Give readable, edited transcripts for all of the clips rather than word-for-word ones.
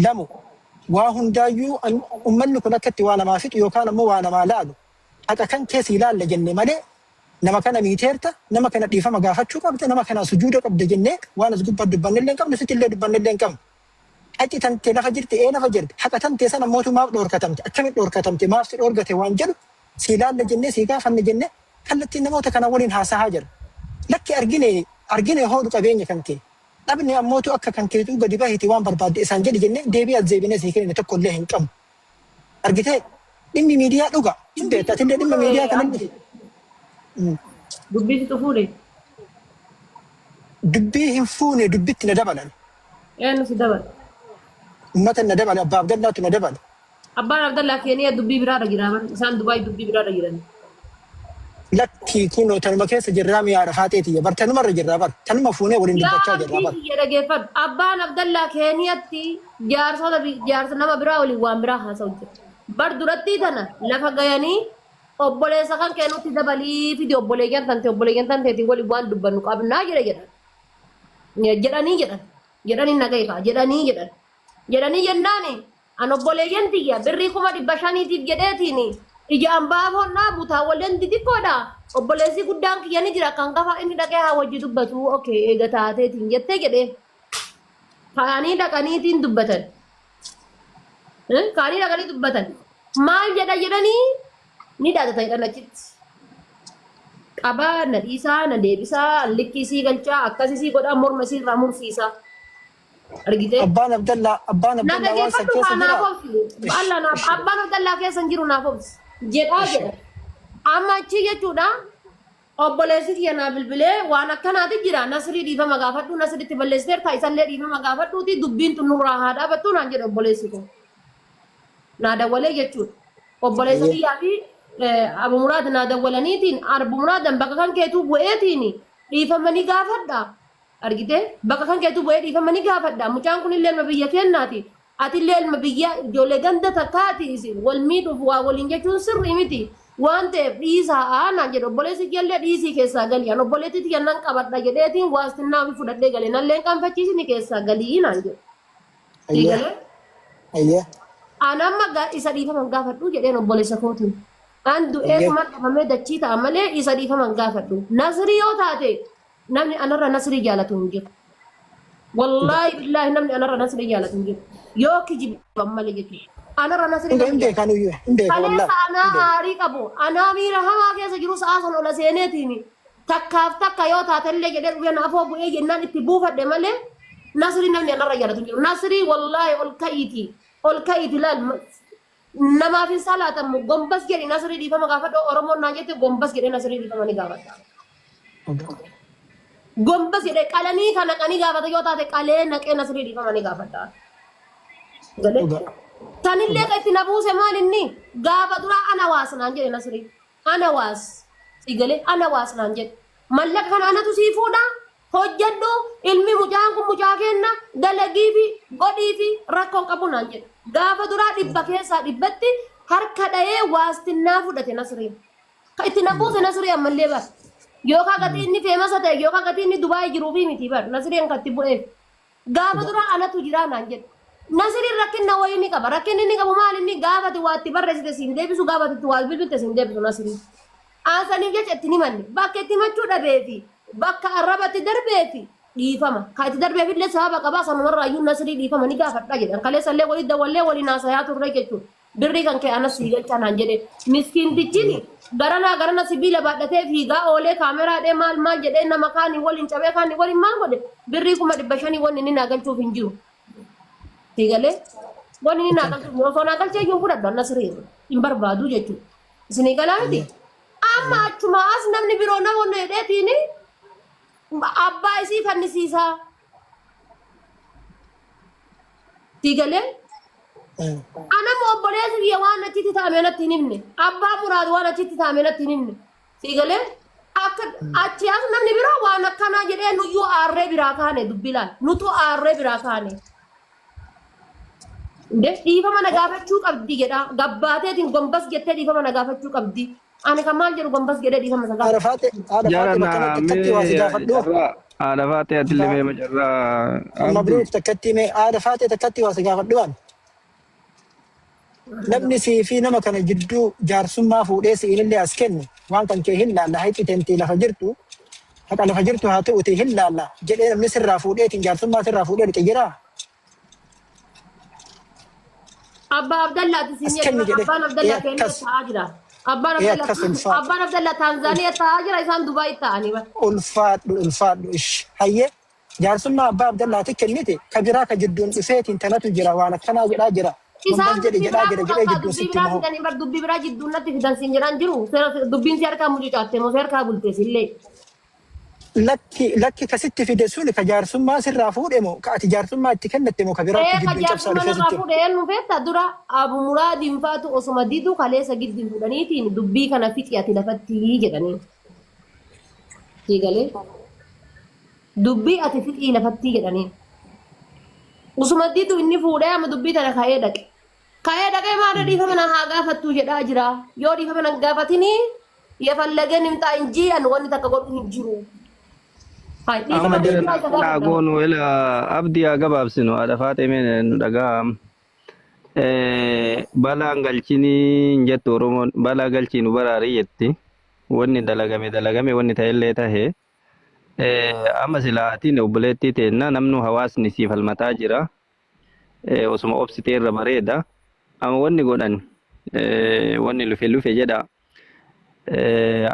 Lamu waa hundaayyuu ummanni kun akka itti waa namaa fixu yookaan ammoo waa namaa laalu haqa kan kee sii laalla jenne malee nama kana miiteerta, nama kana dhiifama gaafachuu qabda, nama kanaa sujuuda qabda jennee waan as gubbaa dubbannellee hin qabnu, sittillee dubbannellee hin qabnu. Haqi tantee lafa jirti, ee lafa jirti. Haqa tantee sana mootu maaf dhoorkatamte, akkamitti dhoorkatamte, maaf si dhoorgate waan jedhu sii laalla jennee sii gaafanne jennee kallattiin namoota kana waliin haasahaa jira. Lakki argine argine hoodhu qabeenya kan kee. Dhabne ammootu akka kan keetuu gadi bahiti waan barbaadde isaan jedhi jennee deebii as deebinee sii kennine tokko illee hin qabnu. Argitee dhimmi miidiyaa dhuga hin beekta atillee dhimma miidiyaa kanallee. Dubbii situ fuudhe. Dubbii hin fuune, dubbitti na dabalan. Eenyu si dabala? Ummata na dabale, abbaa Abdallaatu na dabale. Abbaan Abdallaa Keeniyaa dubbii biraarra jira bar. Isaan Dubaay dubbii biraarra jiran. Lakkii kunoo tanuma keessa jirraa mi'aa rafaaxee tiyya bar, tanumarra jirraa bar, tanuma fuunee waliin Yaa dubbachaa jirraa abdii bar. kiyya dhageeffadhu. Abbaan Abdallaa Keeniyaatti jaarsota jaarsa nama biraa waliin waan biraa haasa'u jira. Bar durattii tana lafa gayanii obboleessa kan kee nutti dabalii fidi, obboleeyyan tante obboleeyyan tanteetiin waliin waan dubbannu qabnaa jedhe jedhan. Jedhanii jedhan. Jedhanii nagayii kaa jedhanii jedhan. Jedhanii jennaani an obboleeyyan tiyya birrii 500,000tiif jedheetiin ija ambaafoon dhaabu taawwaleen xixiqqoodha. Obboleessi guddaan kiyya ni jira kan gafa inni dhaqee haa wajji dubbatu, okay eega taateetiin jettee jedhee. Ka'anii dhaqaniitiin dubbatan. Ka'anii dhaqanii dubbatan. Maal jedha jedhanii ni dhaadata jedhan achitti. Qabaa na dhiisaa na deebisaa likkii sii galchaa akkasii sii godhaa morma isii irraa mursiisaa. Argitee? Abbaan Na Abdallaa waan san dhageeffadhu keessa kaa naaf jira. obsi. Ish, Allah naaf ish. abbaan Abdallaa keessa hin jiru naaf obsi. Jedhaa jedha. Amma achi jechuudha. Obboleessi kiyya naa bilbilee waan akkanaati jira, Nasrii dhiifama gaafadhu, Nasritti balleessiteerta, isallee dhiifama gaafadhuuti dubbiin tun nurraa haa dhaabattu naan jedhe obboleessi koo. Naa dawwalee jechuudha. Obboleessa kiyyaa fi Abu Muraad naa dawwalaniitiin, Abu Muraadan bakka kan keetuu bu'eetiin dhiifama ni gaafadha. Argitee? Bakka kan keetuu bu'ee dhiifama ni gaafadha. Mucaan kunillee ilma biyya keennaati. Atillee ilma biyyaa ijoollee ganda takkaati, isin wal miidhuuf waa waliin jechuun sirrii miti. Waan ta'eef dhiisaa naan jedhe obboleessi kiyyallee, dhiisii keessaa gali. An obboleettii tiyya nan qabadha jedheetiin waastinnaa ofii fudhadhee gale. Nallee hin qaanfachiisini keessaa galii naan jedhe. Sii galee? Ayyee. An amma isa dhiifama hin gaafadhu jedheen obboleessa kootiin. An du'ee tuman dhabamee dachii ta'a malee isa dhiifama hin gaafadhu. Nasrii yoo taate namni anarra Nasrii jaalatu hin jiru. Wallaahi billaahi namni anarra Nasrii jaalatu hin jiru. Yoo kijiban malee jechuudha. Anarra Nasrii Dhuga hin namni jaalatu. beekan iyyuu hin beeka Kaleessa wallaahi anaa hin beeka. aarii qabu, anaa miira hamaa keessa jiru sa'aa san ola seeneetiin takkaaf takka yoo taatellee jedhee dhufee na afoo bu'ee jennaan itti buufadhe malee Nasrii namni anarra jaalatu hin jiru. Nasrii wallaahi ol ka'iiti ol ka'iiti laal namaaf hin salaatamu, gombas jedhi Nasrii dhiifama gaafadhu Oromoon naan jette, gombas jedhee Nasrii dhiifama ni gaafadha. Gombas jedhee qalanii kan naqanii gaafata yoo taate qalee naqee Nasrii dhiifama ni gaafadha. Galee. Tanillee kan itti na buuse maal inni gaafa duraa ana waas naan jedhe Nasrii. Ana waas. Si galee ana waas naan jedhe. Mallaqa kana anatu sii fuudha. Hojjedhu, ilmi mucaan kun mucaa kenna, dalagiifi godhiifi rakkoon qabu naan jedhe. Gaafa duraa 100% harka dha'ee waastinnaa fudhate Nasriin. Kan itti na buuse Nasrii ammallee bar. Yookaan gatii inni famous ta'e yookaan gatii inni Dubaay jiruufi miti bar. Nasriin kan itti bu'eef. Gaafa duraa anatu jiraa naan jedhe. Nasriin rakkinna wayii ni qaba. Rakkinni inni qabu maal inni gaafa ati waa itti barreessite siin deebisu, gaafa ati itti waa bilbilte siin deebisu Nasriin. Aansaniif jecha itti himanne. Bakka itti himachuu dhabeefi bakka arraba itti darbeefi dhiifama. Kan itti darbeef illee sababa qabaa, sanumarraayyuu Nasrii dhiifama ni gaafadha jedhan. Kaleessa illee walii dawwallee waliin haasayaa turre jechuudha. Birrii kan kee anas sii galchaa naan jedhe. Miskiintichini garanaa garana sibiila baadhatee fiigaa oolee kaameraa dhee maal maal jedhee nama kaanii waliin cabee kaanii waliin maal godhe, birrii 500,000 wanni inni naa galchuuf hin jiru. Sii galee, wanni inni naa galchuuf osoo naa galchee iyyuu hin fudhadhu, annas hin barbaadu jechuudha. Isinii galaa miti? Amma achuma as namni biroo nama wanna jedheetiin abbaa isii fannisiisaa. Sii galee? Anammoo obboleessi kiyya waan achitti taa'ame natti hin himne. Abbaa Muraad waan achitti taa'ame natti hin himne. Sii galee? Akka achi as namni biroo waan akkanaa jedhee nuyyuu aarree biraa kaane dubbii laal. Nutu aarree biraa kaane. Inde dhiifama na gaafachuu qabdi jedha. Gabbaateetiin gombas jettee dhiifama na gaafachuu qabdi. Ani kan maal jedhu gombas jedhee dhiifama isa Haadha gaafadha. Faaxee, haadha Jara Faaxee, bakka na natti akkatti waa si mee gaafadhu. carraa Haadha Faaxee atillee mee macarraa Abdi. Mabruuk takkatti mee haadha Faaxee takkatti waa si gaafadhu waan. Namni sii fi nama kana jidduu jaarsummaa fuudhee si'inillee as kennu waan kan kee hin laalla hayxi tentii lafa jirtu haqa lafa jirtu haa ta'uti hin laalla jedhee namni sirraa fuudheetiin jaarsummaa sirraa fuudhee lixe jiraa? Abbaa Abdallaati As siin kenni jedhe jedhe. abbaan Ee Abdallaa Keeniyaa akkas. taa'aa jira. Abbaan Ee Abdallaa akkas ulfaadhu. abbaan Abdallaa Taanzaaniyaa taa'aa jira isaan Dubaay taa'anii bara. Ulfaadhu ulfaadhu ish. Hayyee jaarsummaa abbaa Abdallaati kennite ka biraa ka jidduun dhufeetiin tanatu jira waan akkanaa jedhaa jira. Isaan Gombas jedhi dubbii jedhaa biraa jira fuudhan jedhee kaa jidduun dubbii sitti biraa himahu. fidanii bar dubbii biraa jidduun natti fidan siin jedhaan jiru. Seera dubbiin si harkaa mucucaatte moo si harkaa bulte sillee. Lakki lakki ka sitti fide suni ka jaarsummaa sirraa fuudhe moo ka ati jaarsummaa itti kennatte moo ka biraatti Ee ka jidduun cabsaa jaarsummaa dhufee narraa sitti himu. fuudhe eenyu feetta dura Abu Muraadiin faatu osuma didu kaleessa giddiin fuudhaniitiin dubbii kana fixi ati lafatti jedhanii. Sii galee dubbii ati fixii lafatti jedhanii. Osuma didu inni fuudhee amma dubbii tana ka'ee dhaqe. Ka'ee dhaqee maal dhiifama na haa gaafattuu jedhaa jira. Yoo dhiifama na hin gaafatinii yafallageen himxaa hin ji'an wanni takka godhu hin jiru. Hai dhiifama Amma jara dubbii isa naa gaafadha. goonu ila abdii haa gabaabsinu haadha Faaxee mee nu dhagaa. Balaan galchinii hin jettu Oromoon balaa galchii nu baraarii jetti. Wanni dalagame dalagame wanni ta'ellee tahe. Amma silaa atiin obboleettii teenna namnu hawaasni sii falmataa jira. Osuma obsitee irra bareeda. Amma wanni godhan wanni lufe lufe jedha.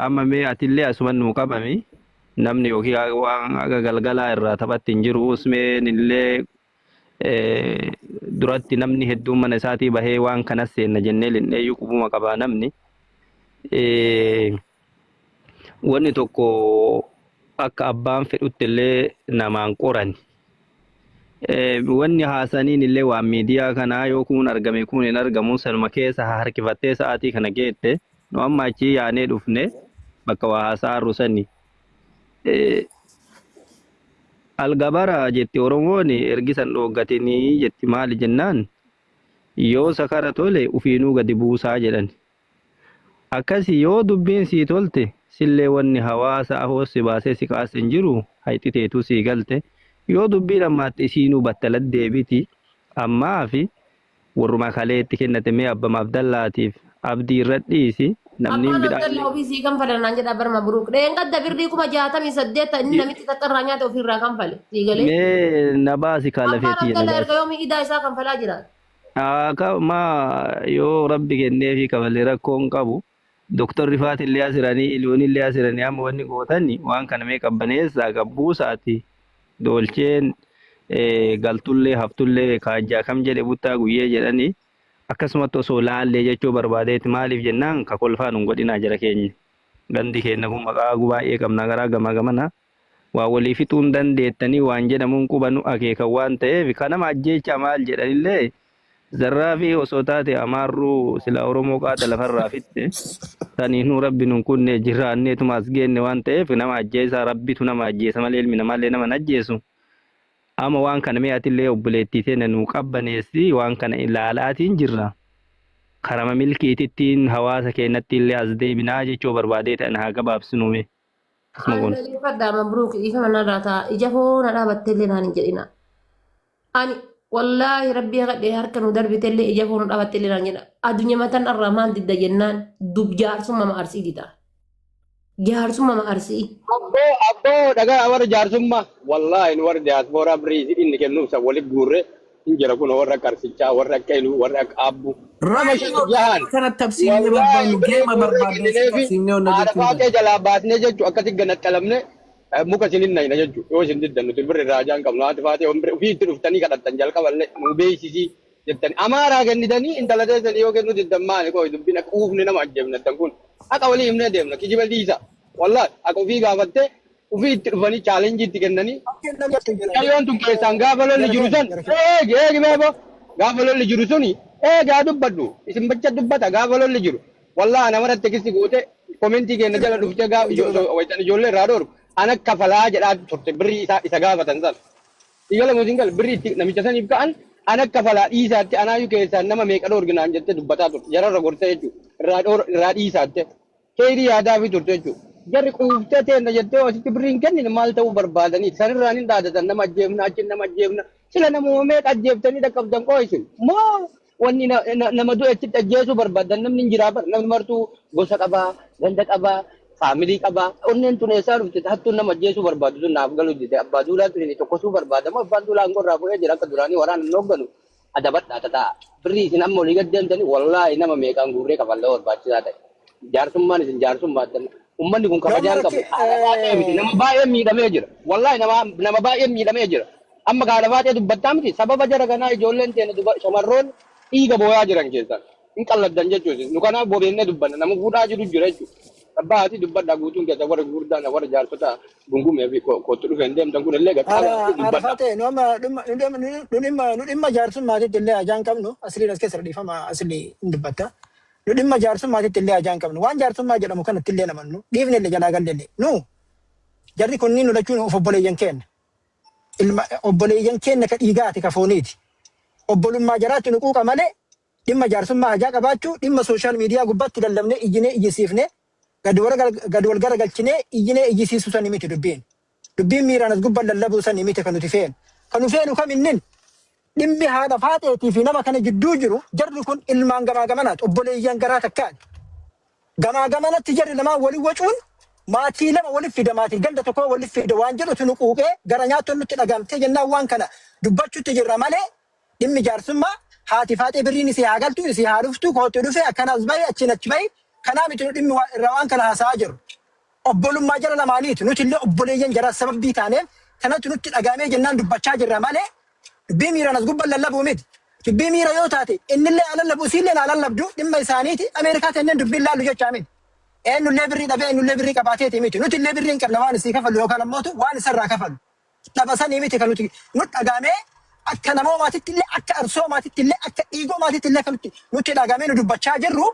Amma mee atillee asuman nuu qabami. Namni yookiin waan haga galgalaa irraa taphatti hin jiru. Usmeen illee duratti namni hedduun mana isaatii bahee waan kanas seenna jennee linneeyyuu qubuma qabaa namni. Wanni tokko akka abbaan fedhutti illee namaan qorani. Wanni haasaniin illee waan miidiyaa kanaa yoo kuun argame kuun hin argamu sanuma keessa harkifattee sa'aatii kana geette nu amma achii yaanee dhufne bakka waa haasa'aa sani. Algabara jetti Oromoon ergisan dhooggatinii jetti maali jennaan yoo sakara tole ufiinuu gadi buusaa jedhan. Akkasi yoo dubbiin sii tolte sillee wanni hawaasa afoo si baasee si kaase hin jiru hayxi teetuu sii galte yoo dubbiin ammaatte isiinuu battalat deebiti ammaafi warruma kalee itti kennate mee abbama Abdallaatiif abdii irra dhiisi namni hin Abbaan bidhaallee Abdallaa ofii sii kanfala naan jedha bar Mabruuk. Dheengadda birrii 68,000 ta inni namitti takka irraa nyaate ofii irraa kanfale. Sii galee. Mee na baasi kaa lafee Abbaan tiyya na Abdallaa baasi. erga yoomii idaa isaa kanfalaa jira. Aka ma yoo rabbi kenneefi kafale rakkoo hin qabu. Doktorri faatillee asiranii iluunillee asiranii amma wanni gootani waan kana mee qabbaneessaa qabbuusaati doolcheen galtullee haftullee kaajjaa kam jedhe buttaa guyyee jedhani akkasumatti osoo laallee jechuu barbaadeeti maaliif jennaan ka kolfaa nun godhinaa jara keenya gandi keenya kun maqaa baay'ee qabna garaa gamaa gamana waa walii fixuu hin dandeettanii waan jedhamuun quba nu akeekan waan ta'eef ka nama ajjeechaa maal jedhanillee zarraafii osoo taate amaarruu silaa Oromoo qaata lafarraa fixxe saniinuu rabbi nun kunne jiraanneetuma as geenne waan ta'eef nama ajjeesaa rabbitu nama ajjeesa malee ilmi namaallee nama hin ajjeesu. Amma waan kana mee atillee obboleettii teena nuu qabbaneessi waan kana ilaalaatiin jirra. Karama milkiitittiin hawaasa keennatti illee as deebinaa jechuu barbaadee ta'an haa gabaabsinu mee. Akkasuma Ani goona. dhaggeeffadhaa Mabruuk dhiifama narraa ta'a. Ija koo na dhaabatte illee naan hin jedhina. Ani wallaahi rabbii kadhee harka nu darbite illee ija koo nu dhaabatte illee naan jedha. Addunyaa matan irraa maal didda jennaan dub jaarsummaa ma arsii dida. Jaarsummaa ma arsii. Abboo abboo dhagaa warra jaarsummaa wallaahi nu warra diyaaspooraa birrii isin inni kennuuf san walitti guurre hin jira kun warra akka arsichaa warra akka iluu warra akka aabbuu nama shan jahaan Kana tabsiifnee wallaahi barbaannu birrii geema guurree barbaadne si kennineefi tabsiifnee onna haadha jechuu faaxee dandeenya. jalaa baasnee jechuu akkasi ganaxxalamne muka isin hin nayna jechuu yoo isin diddan nuti birri irraa hajaan qabnu haati faaxee ofii itti dhuftanii kadhattan jalqaballee nu beeksisii jettani amaaraa kennitanii intala teessanii yoo kennuu diddan maali qoy dubbiin akka uufne nama ajjeefna jettan kun haqa walii himnee deemna kijiba dhiisa wallahi haqa ofii gaafattee ofii itti dhufanii chaalenjii itti kennanii Mucayyoon tun keessaan gaafa lolli jiru san eegi eegi beebo gaafa lolli jiru suni eegi haa dubbadhu isin bacha dubbata gaafa lolli jiru wallahi namarratti tekisti goote komentii keenya jala dhuftee gaafa waytan ijoollee irraa dhoorgu ana kafalaa jedhaa turte birrii isaa isa gaafatan san Igala mootiin gala birri itti namicha saniif ka'an ana kafalaa dhiisaatte anaayyuu keessaan nama meeqa dhoorginaan jettee dubbataa turte jararra gortee jechuudha irraa dhoor irraa dhiisaatte keeyrii yaadaa fi turte jechuudha. Jarri quuftee teenna jettee asitti birrii hin kennine maal ta'uu barbaadanii sanirraan hin dhaadatan nama ajjeefna achiin nama ajjeefna sila namuma meeqa ajjeeftanii dhaqqabdan qoo isin moo wanni nama du'e achitti ajjeesuu barbaadan namni hin jiraa bar namni martuu gosa qabaa ganda qabaa family qabaa onneen tun eessaa dhufte hattuun nama ajjeesuu barbaadu tun naaf galu dide abbaa duulaa tun inni tokkosuu barbaada moo abbaan duulaa aangoo irraa bu'ee jira akka duraanii waraana hin hoogganu adabadhaa tataa birrii isin amma olii gad deemtanii wallaahi nama meeqaan guurree kafallee barbaachisaa ta'e jaarsummaan isin jaarsummaattan ummanni kun kabajaa hin qabu haadha baay'ee miti nama baay'ee miidhamee jira wallaahi nama nama baay'ee miidhamee jira amma haadha baay'ee dubbattaa miti sababa jara kanaa ijoolleen teenya duba shamarroon dhiiga booyaa jiran keessan hin qalladdan jechuuti nu kanaaf bobeennee dubbanna nama fuudhaa jiru jira jechuudha. Abbaa haati dubbadhaa guutuun keessa warra gurguddaan warra jaarsota gungumee fi kootti dhufeen deemtan kun illee gaxxaa Ara dubbadha. Arafate nu amma dhimma nu dhimma nu dhimma nu dhimma jaarsummaatitti illee ajaan qabnu asliin as keessa dhiifama asli hin dubbatta. Nu dhimma jaarsummaatitti illee ajaan qabnu waan jaarsummaa jedhamu kanatti illee namannu dhiifne illee jalaa galle illee nu jarri kunniin nu lachuun of obboleeyyan keenya. Ilma obboleeyyan keenya ka dhiigaati ka fooniiti. Obbolummaa jaraatti nu quuqa malee dhimma jaarsummaa hajaa qabaachuu dhimma social media gubbaatti lallabnee iyyinee iyyisiifnee gad wal garagalchinee iyyinee iyyisiisuu sani miti dubbiin. Dubbiin miiraan as gubbaan lallabuu sani miti kan nuti feenu. Kan nu feenu kam innin dhimmi haadha faaxeetii fi nama kana jidduu jiru jarri kun ilmaan gamaa gamanaati obboleeyyan garaa takkaati. Gamaa gamanatti jarri lamaan walii wacuun maatii lama waliif fida maatii ganda tokko waliif fida waan jedhutu nu quuqee gara nyaattoon nutti dhagamtee jennaan waan kana dubbachuutti jirra malee dhimmi jaarsummaa haati faaxee birriin isii haa galtu isii haa dhuftu kootu dhufe akkanaas bahe achiin achi bahe kanaa miti nu dhimmi irraa waan kana haasa'aa jirru. Obbolummaa jara lamaaniiti nuti illee obboleeyyan jaraa sababii taaneef kanatti nutti dhagaamee jennaan dubbachaa jirra malee dubbii miiraan as gubbaan lallabuu miti. Dubbii miira yoo taate innillee haa lallabu isiillee haa lallabdu dhimma isaaniiti Ameerikaa tenneen dubbiin laallu jechaa miti. Eenyullee birrii dhabee eenyullee birrii qabaateeti miti. Nuti illee birrii hin qabne waan isii kafallu yookaan ammootu waan isarraa kafallu. Dhaba sanii miti kan nuti nu dhagaamee akka namoomaatitti illee akka arsoomaatitti illee akka dhiigoomaatitti illee kan nuti dhagaamee nu dubbachaa jirru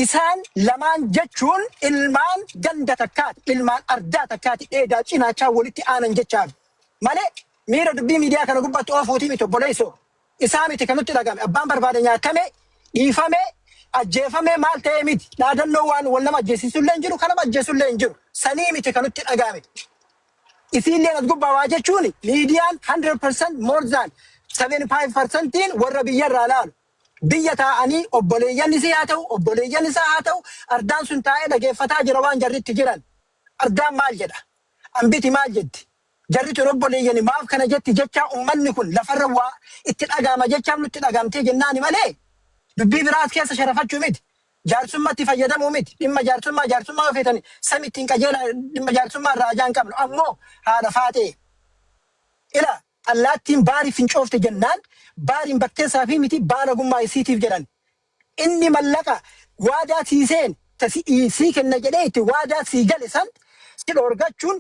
isaan lamaan jechuun ilmaan ganda takkaati ilmaan ardaa takkaati dheedaa cinaachaa walitti aanan jechaaf malee miira dubbii miidiyaa kana gubbaatti oofuutii miti obboleessoo isaa miti kan nutti dhagame abbaan barbaade nyaatame dhiifame ajjeefame maal ta'ee miti dhaadannoo waan wal nama ajjeesisullee hin jiru kan nama ajjeesullee hin jiru sanii miti kan nutti dhagame. Isiilleen as gubbaa waa jechuun miidiyaan 100% more than 75%tiin warra biyyarraa laalu. Biyya taa'anii obboleeyyan isii haa ta'u obboleeyyan isaa haa ta'u ardaan sun taa'ee dhageeffataa jira waan jarritti jiran. Ardaan maal jedha? Ambiti maal jetti? Jarri tun obboleeyyani maaf kana jetti jechaa ummanni kun lafarra waa itti dhagaama jechaaf nutti dhagaamtee jennaani malee dubbii biraas keessa sharafachuu miti. Jaarsummaatti fayyadamuu miti. Dhimma jaarsummaa jaarsummaa yoo feetani sami ittiin qajeela dhimma jaarsummaa irraa ajaan qabnu ammoo haadha faatee. Ila allaattiin baarii fincoofte jennaan baariin bakteessaa fi miti baala gummaa isiitiif jedhan. Inni mallaqa waadaa sii seen ta sii kenna jedhee itti waadaa sii gale san si dhoorgachuun.